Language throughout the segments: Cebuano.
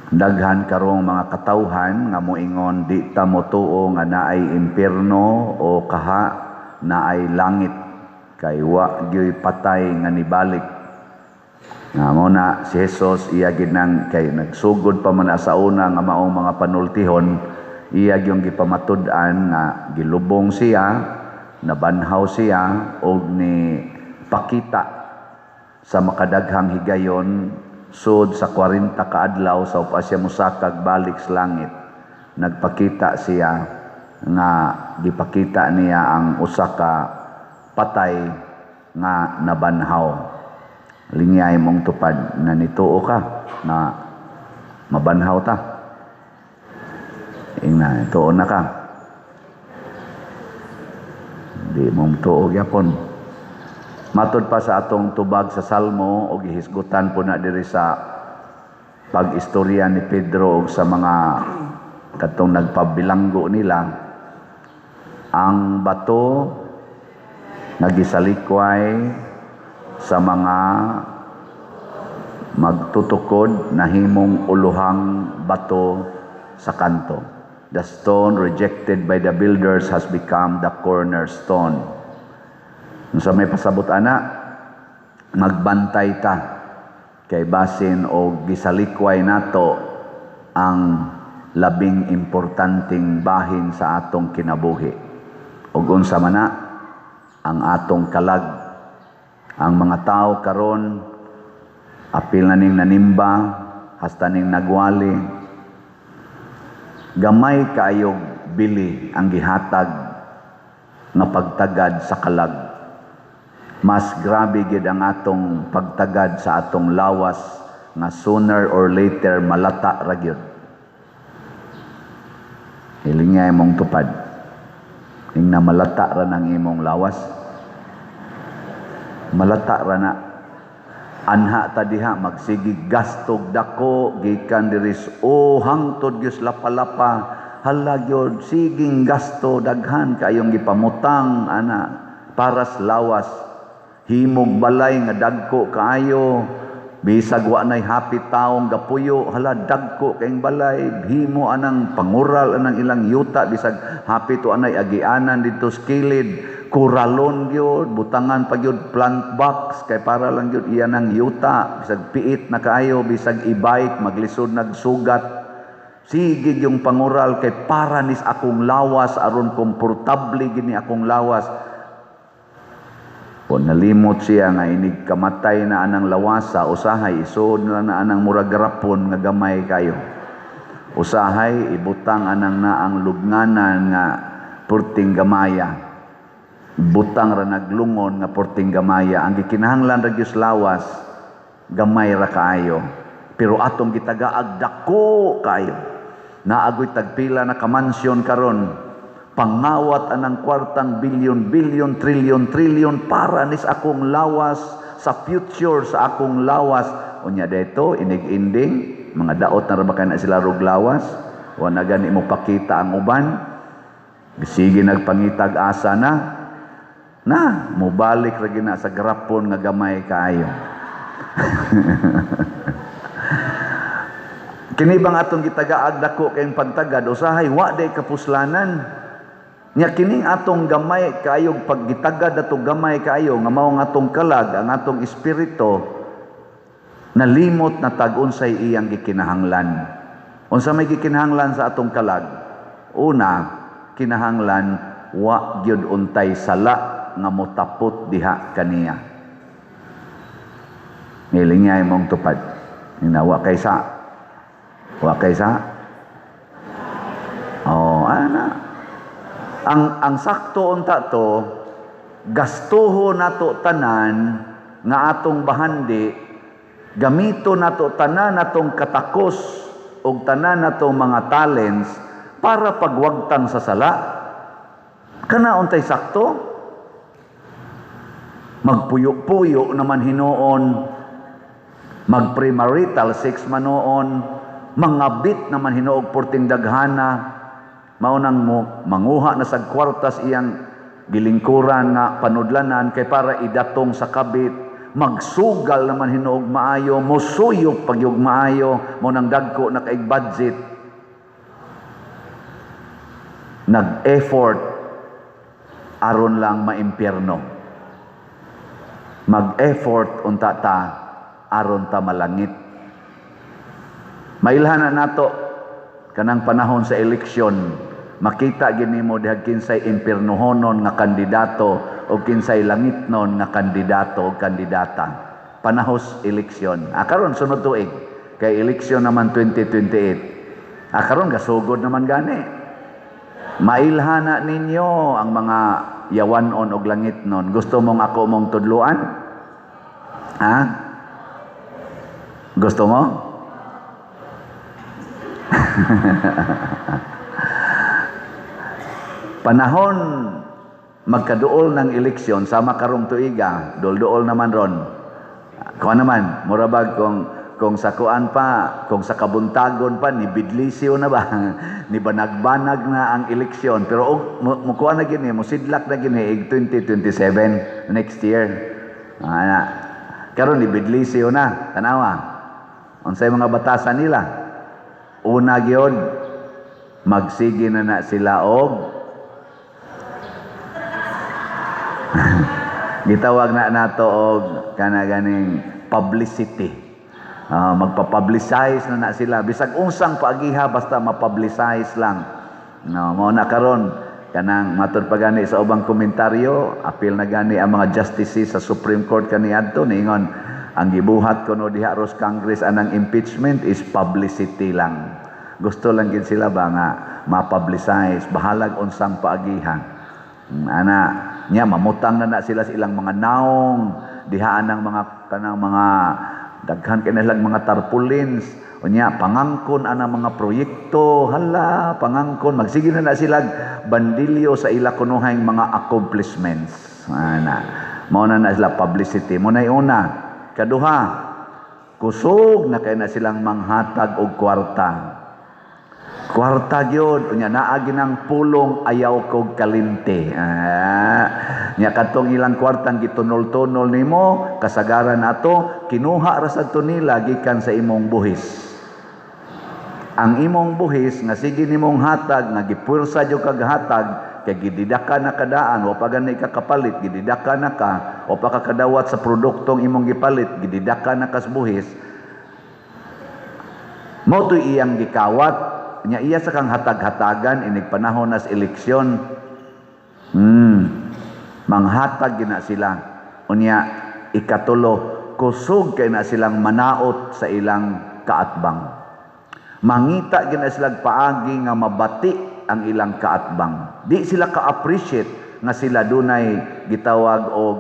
Daghan karong mga katawhan nga moingon di ta motuo nga naay impierno o kaha naay langit kay wa gyoy patay nga nibalik. Nga mo na si Jesus iya ginang kay nagsugod pa man sa una nga maong mga panultihon, iya gyung gipamatud-an nga gilubong siya, nabanhaw siya og ni pakita sa makadaghang higayon sud sa 40 ka adlaw sa pa siya mosakag balik sa langit. Nagpakita siya nga gipakita niya ang usa ka patay nga nabanhaw. Lingyay mong tupad na nituo ka na mabanhaw ta. Ingna, tuo na ka. Di mong tuo gyapon. Matod pa sa atong tubag sa Salmo o gihisgutan po na diri sa pag-istorya ni Pedro og sa mga katong nagpabilanggo nila, ang bato nagisalikway sa mga magtutukod nahimong uluhang bato sa kanto. The stone rejected by the builders has become the cornerstone. Sa may pasabot ana, magbantay ta kay basin og gisalikway nato ang labing importanteng bahin sa atong kinabuhi. Ug unsa man na ang atong kalag. Ang mga tao karon apil na ning nanimba hasta ning nagwali, gamay kaayog bili ang gihatag nga pagtagad sa kalag. Mas grabe gid ang atong pagtagad sa atong lawas nga sooner or later malata ra gyud. Hiling nga imong tupad. Ing na malata ra nang imong lawas. Malata ra na. Anha ta diha magsigi gastog dako gikan diri o hangtod gyud lapa-lapa, hala gyud siging gasto, daghan kayong gipamutang ana para sa lawas. Himog balay nga dagko kaayo, bisag wa nay hapit taong gapuyo, hala dagko kayong balay, himo anang pangural anang ilang yuta bisag hapit wa nay agianan didto sa kilid, kuralon gyud, butangan pa gyud plant box kay para lang gyud iya nang yuta, bisag piit na kaayo, bisag e-bike maglisod nagsugat. Sige yung pangural kay para nis akong lawas aron komportable gini akong lawas. O nalimot siya nga inig kamatay na anang lawasa, usahay isuod na lang na anang murag garapon nga gamay kayo. Usahay ibutang anang naang lubnganan nga purting gamaya. Butang ra naglungon nga purting gamaya. Ang gikinahanglan ra gyud lawas gamay ra kaayo. Pero atong gitagaag dako kaayo. Naagoy tagpila na kamansyon karon. Pangawat anang kwartang bilyon, bilyon, trilyon, trilyon para nis akong lawas sa future sa akong lawas. Unya dito, inig-ending, mga daot na ra ba na sila rog lawas? Wa na gani mo pakita ang uban. Sige nagpangitag asa na. Na, mubalik ra gina sa garapon nga gamay kaayo. Kini bang atong gitagaag dako kayong pagtagad, usahay wa day kapuslanan. Nya kining atong gamay kaayo paggitagad ato gamay kaayo nga mao ang atong kalag, ang atong espiritu nalimot na tag unsay iyang gikinahanglan. Unsa may gikinahanglan sa atong kalag? Una, kinahanglan wa gyud untay sala nga motapot diha kaniya. Nilingay mong tupad. Ina wa kay sa. Wa kay sa. Oh, ana. Ang sakto unta to, gastuho nato tanan nga atong bahandi, gamito nato tanan atong katakos og tanan natong mga talents para pagwagtang sa sala. Kana untay sakto? Magpuyo-puyo naman hinuon, magpremarital sex manoon, mangabit naman hinuog porting daghana, mao nang mo manguha na sa kwartas iyang gilingkuran nga panudlanan kay para idatong sa kabit, Magsugal naman hinuog maayo, mosuyop pag gyud maayo, mo nang dagko na kaig budget. Nag-effort aron lang maimpyerno. Mag-effort unta ta aron ta malangit. Mailhan na nato kanang panahon sa eleksyon, makita gyud nimo diha kinsay impiernohonon nga kandidato o kinsay langitnon nga kandidato o kandidata. Panahos eleksyon. Ah, karon sunod tuig kay eleksyon naman 2028. Ah, karon gasugod naman gani. Mailhan na ninyo ang mga yawanon og langitnon. Gusto mong ako mong tudluan? Ha? Gusto mo? Panahon magkaduol ng eleksyon sama karong tuiga, dol-duol naman ron. Kuan naman, murabag kung sa kuan pa, kung sa kabuntagon pa ni bidlisyo na ba, ni banag-banag na ang eleksyon. Pero og mukuan na gini, musidlak na gini ig 2027 next year. Ana. Karon ni bidlisyo na, tanawa. Unsay mga batasan nila? Una gyud, magsige na na sila og gitawag na nato og kana ganing publicity. Magpa-publicize na na sila bisag unsang paagiha, basta ma-publicize lang. No, mao na karon kanang matud pa gani sa ubang komentaryo, apil na gani ang mga justices sa Supreme Court kaniadto, niingon ang gibuhat kuno diha ros Congress anang impeachment is publicity lang. Gusto lang gid sila ba nga ma-publicize, bahalag unsang paagiha. Ana nya mamutang na na sila sa ilang mga naong dihaan ng mga kanang mga daghan kay nilang mga tarpaulins. Unya pangangkon ana mga proyekto, hala pangangkon, magsige na na sila bandilyo sa ila kunuhay mga accomplishments. Ana, mao na na sila publicity. Mo nay una. Kaduha, kusog na kay na silang manghatag og kwarta. Kwarta gyud. Unya naa ginang pulong ayaw kog kalimte. Nya kadtong ilang kwartang gitunol-tunol nimo, kasagaran ato kinuha ra sad to nila gikan sa imong buhis. Ang imong buhis nga sige nimong hatag, nga gipuwersa jud kag hatag kay gididaka na kadaan, wa pa gani ka kapalit, gididaka na ka, wa pa ka kadawat sa produktong imong gipalit, gididaka na kas buhis. Mao to'y iyang gikawat. Nya iya sa kang hatag-hatagan inig panahon nas eleksyon. Manghatag gina sila. Unya ikatulo, kusog kay na silang manaot sa ilang kaatbang. Mangita gina sila paagi nga mabati ang ilang kaatbang. Di sila ka-appreciate nga sila dunay gitawag og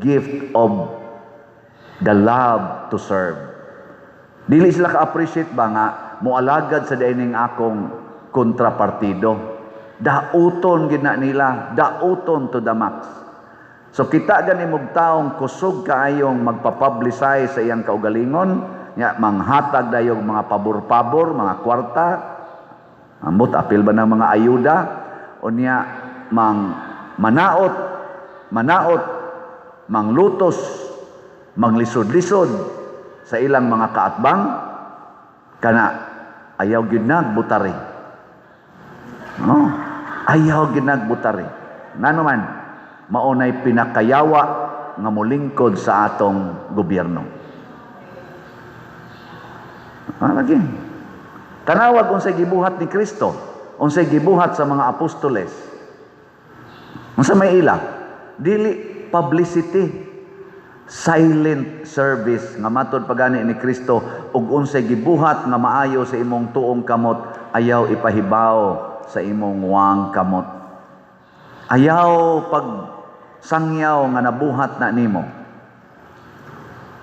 gift of the love to serve. Dili sila ka-appreciate ba nga moalagad sa diining akong kontrapartido. Dauton gid na nila, dauton to the max. So kita gani mog taong kusog kaayong magpa-publicize sa iyang kaugalingon, nya manghatag dayong mga pabor-pabor, mga kwarta, ambot apil ba ng mga ayuda, unya mang manaot, manaot, manglutos, manglisod-lisod sa ilang mga kaatbang, kana ayaw gyud nagbutari. No? Ayaw gyud nagbutari. Ngano man, maunay pinakayawa nga molingkod sa atong gobyerno. Ah, lagi. Tanawag unsay gibuhat ni Kristo, unsay gibuhat sa mga apostoles. Unsa may ila? Dili publicity, silent service nga matod pagani ni Kristo, ug unsay gibuhat nga maayo sa imong tuong kamot, ayaw ipahibaw sa imong wang kamot. Ayaw pag sangyaw nga nabuhat na nimo.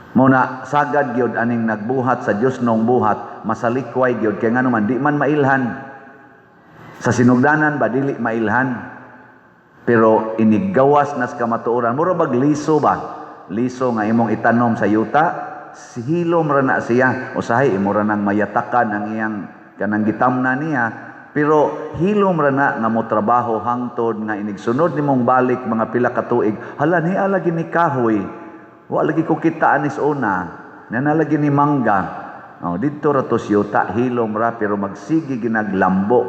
Muna sagad gyud aning nagbuhat sa Dios nong buhat, masalikway gyud kay ngano man di man mailhan. Sa sinugdanan ba dili mailhan. Pero iniggawas nas kamatuoran, mura bag liso ba? Liso nga imong itanom sa yuta, hilom ra na siya. Usahay imo ra nang mayatakan ang iyang kanang gitamna niya, pero hilom ra na nga mo trabaho hangtod nga inigsunod nimong balik mga pila ka tuig, hala ni ala gini kahoy. Wa lagi ko kita anis una, na lagi ni mangga. Oh, didto ra to siyuta, hilom ra, pero magsige ginaglambo.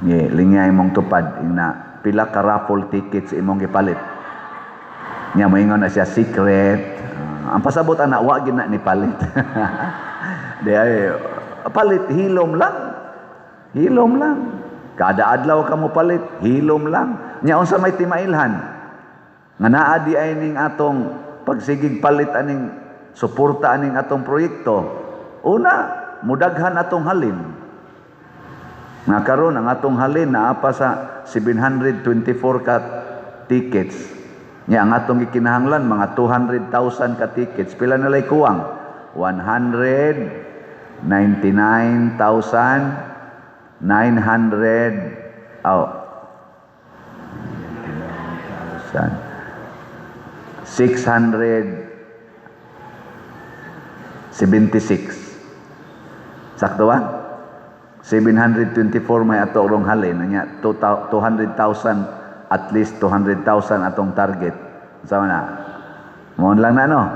Ye, lingay imong tupad ina pila ka raffle tickets imong gipalit. Nya moingon na siya, "Secret." Ang pasabot ana, wa gina ni palit. Di ay palit, hilom lang. Hilom lang. Kada adlaw ka mo palit, hilom lang. Nya unsa may timailhan? Nga naa di ay ning atong pagsigig palit aning suporta aning atong proyekto. Una, mudaghan atong halin. Nga karon ang atong halin naa pa sa 724 ka tickets. Nya ang atong gikinahanglan mga 200,000 ka tickets. Pila na lay kuwang? 199,900, oh, 676. Sakto ba? 724 may ato rong halin nya 200,000, at least 200,000 atong target. Sama na. Mo lang na, no.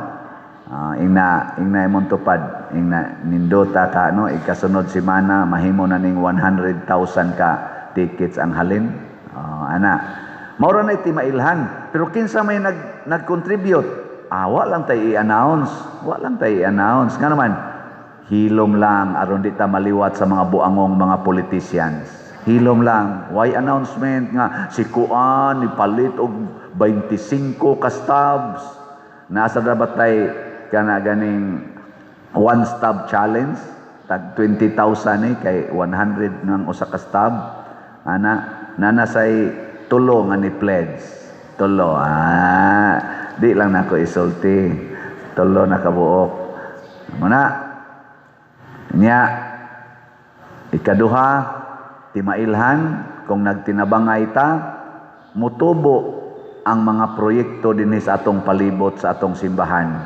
Ingna ingna imong tupad, ingna nindota ka, no, ikasunod semana mahimo na ning 100,000 ka tickets ang halin. Ana. Mao ra na timailhan, pero kinsa may nag nag-contribute? Wa lang tay i-announce. Wa lang tay i-announce. Nga naman, hilom lang aron di ta maliwat sa mga buangong mga politicians. Hilom lang. Why announcement nga si Kuan ipalit og 25 ka stubs? Nasa dapat tay kana ganing one stub challenge, tag 20,000 eh, kay 100 ng usa ka stub. Ana, nana say tulo nga ni pledge. Tulo. Di lang nako isulti. Tulo na kabuok. Muna nya, ikaduha, timailhan kung nagtinabangay ta, mutubo ang mga proyekto dinhi sa atong palibot, sa atong simbahan.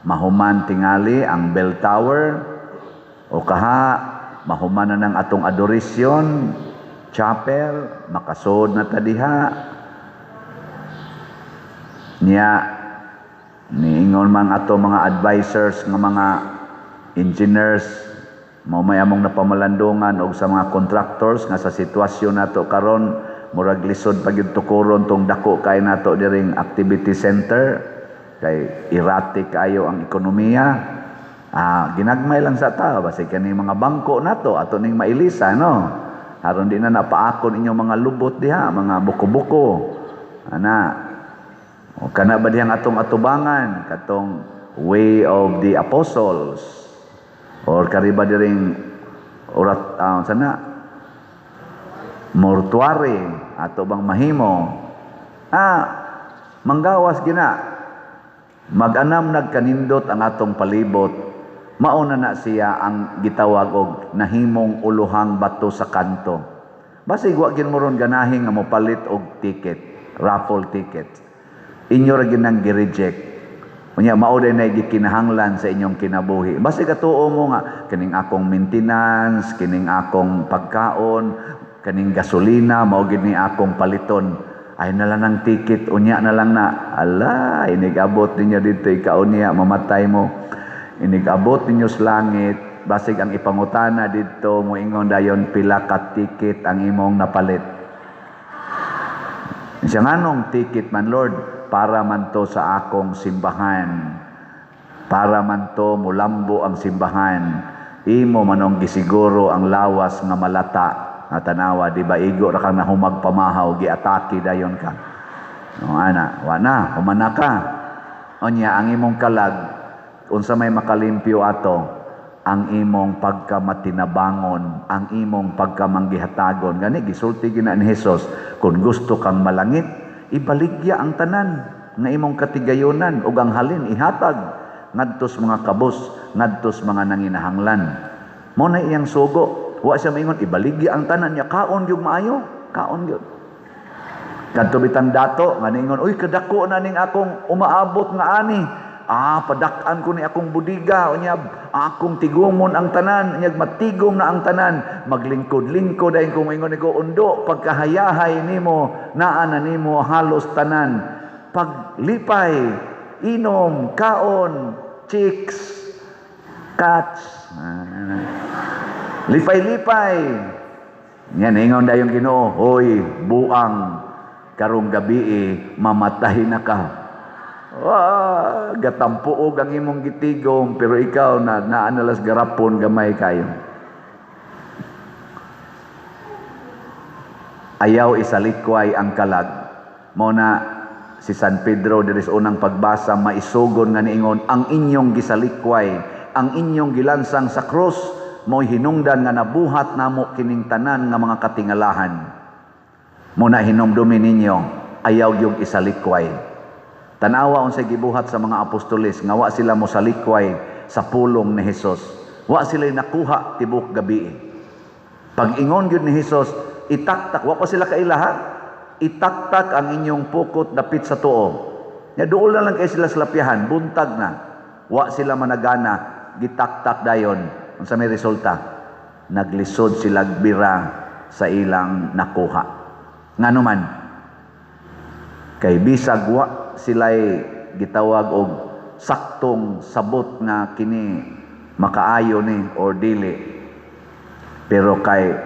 Mahuman tingali ang bell tower o kaha mahuman na ng atong adoration chapel, makasod na ta diha. Niya niingon man ato mga advisors nga mga engineers, mao may among napamalandungan og sa mga contractors nga sa sitwasyon nato karon, murag lisod pa gyud tukuron tong dako kay nato diring activity center kay erratic kayo ang ekonomiya. Ginagmay lang sa ta, basi kani mga bangko nato ato ning mailisa, no, aron di na napaakon inyong mga lubot diha, mga buko-buko ana. O kana ba dihang atong atubangan katong Way of the Apostles or kariba diring urat, sana mortuary ato bang mahimo? Manggawas gina, mag-anam nagkanindot ang atong palibot. Mao na na siya ang gitawag og nahimong uluhang bato sa kanto. Basig wa gin mo ron ganahi nga mopalit og ticket, raffle ticket, inyo ra gyud nang gi-reject. Unya mao din na gikinahanglan sa inyong kinabuhi. Basta katuo mo nga kining akong maintenance, kining akong pagkaon, kaning gasolina, mao gid ni akong paliton. Ay na lang ang ticket, unya na lang na. Ala, inigabot ninyo dito ikaunya, mamatay mo. Inigabot ninyo sa langit, basig ang ipangutana dito, moingon dayon, "Pila ka ticket ang imong napalit?" Siya, "Nganong ticket man, Lord?" "Para man to sa akong simbahan. Para man to mulambo ang simbahan." Imo manong gisiguro ang lawas nga malata. Nga tanawa, di ba igo ra kang nahumag pamahaw, giatake dayon ka. No, ana, wa na, humana ka. Unya ang imong kalag, unsa may makalimpyo ato, ang imong pagkamatinabangon, ang imong pagkamanggihatagon. Gani gisulti gina ni Jesus, kung gusto kang malangit, ibaligya ang tanan nga imong katigayonan ug ang halin ihatag ngadtos mga kabos, ngadtos mga nanginahanglan. Mao na iyang sugo. Wa siya maingon ibaligya ang tanan niya, kaon gyud maayo, kaon gyud. Kadto bitang dato nga niingon, "Uy, kadako na ning akong umaabot nga ani. Padak-an ko ni akong budiga, unya akong tigumon ang tanan, unya matigom na ang tanan, maglingkod-lingkod ayon ko." Moingon ko, "Undo, pagkahayahay nimo, naa na nimo halos tanan." Paglipay, inom, kaon, chicks, cats. Ah, lipay-lipay. Yan, ingon dayong Ginoo, "Hoy, buang, karong gabi mamatay na ka." Wah, gatampuog ang imong gitigom, pero ikaw na naanalas garapon gamay kayo. Ayaw isalikway ang kalag. Mao na si San Pedro diri sa unang pagbasa maisugon nga niingon, ang inyong gisalikway, ang inyong gilansang sa krus, mo'y hinungdan nga nabuhat namo kining tanan nga mga katingalahan. Muna hinumdumi ninyo, ayaw yung isalikway. Tanawa unsay gibuhat sa mga apostoles nga wa sila mosalikway sa pulong ni Hesus. Wa sila nakuha tibok gabi. Pag-ingon gyud ni Hesus, itaktak, wa pa sila kailaha. Itaktak ang inyong pukot dapit sa tuo. Nya duol na lang kay sila sa lapyahan, buntag na. Wa sila managana, gitaktak dayon. Unsa may resulta? Naglisod sila bira sa ilang nakuha. Ngano man? Kay bisag wa sila'y gitawag og saktong sabot nga kini makaayo ni or dili. Pero kay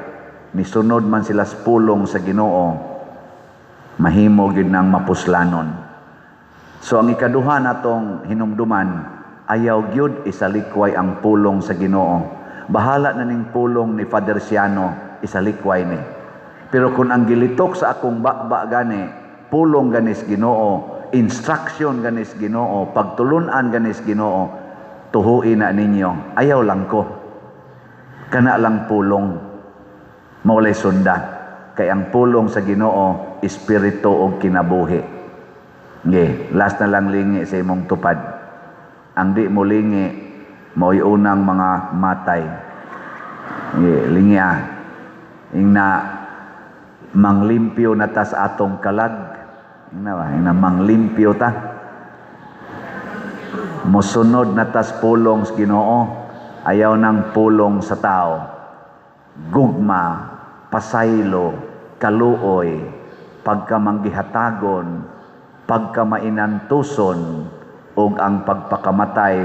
nisunod man sila sa pulong sa Ginoo, mahimo gyud nang mapuslanon. So ang ikaduha natong hinumduman, ayaw gyud isalikway ang pulong sa Ginoo. Bahala na ning pulong ni Father Siano, isalikway ni. Pero kung ang gilitok sa akong baba gani, pulong ganis Ginoo, instruction ganis Ginoo, pagtulunan ganis Ginoo, tuhuin na ninyo. Ayaw lang ko. Kana lang pulong. Maulay sunda. Kay ang pulong sa Ginoo, espiritu og kinabuhi. Nge, last na lang, lingi sa imong tupad. Ang di mo lingi, mao'y unang mga matay. Nge, lingi ah. Ingna, manglimpyo na ta sa atong kalag. Ingna ba? Ingna, manglimpyo ta. Mosunod na tas pulong sa Ginoo, ayaw ng pulong sa tao. Gugma, pasaylo, kaluoy, pagkamanggihatagon, pagkamainantuson, ug ang pagpakamatay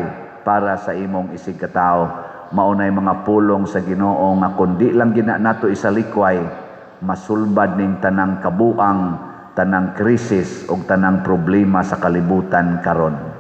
para sa imong isig katao. Maunay mga pulong sa Ginoo nga kundi lang gina nato isalikway, masulbad ning tanang kabuang, tanang krisis ug tanang problema sa kalibutan karon.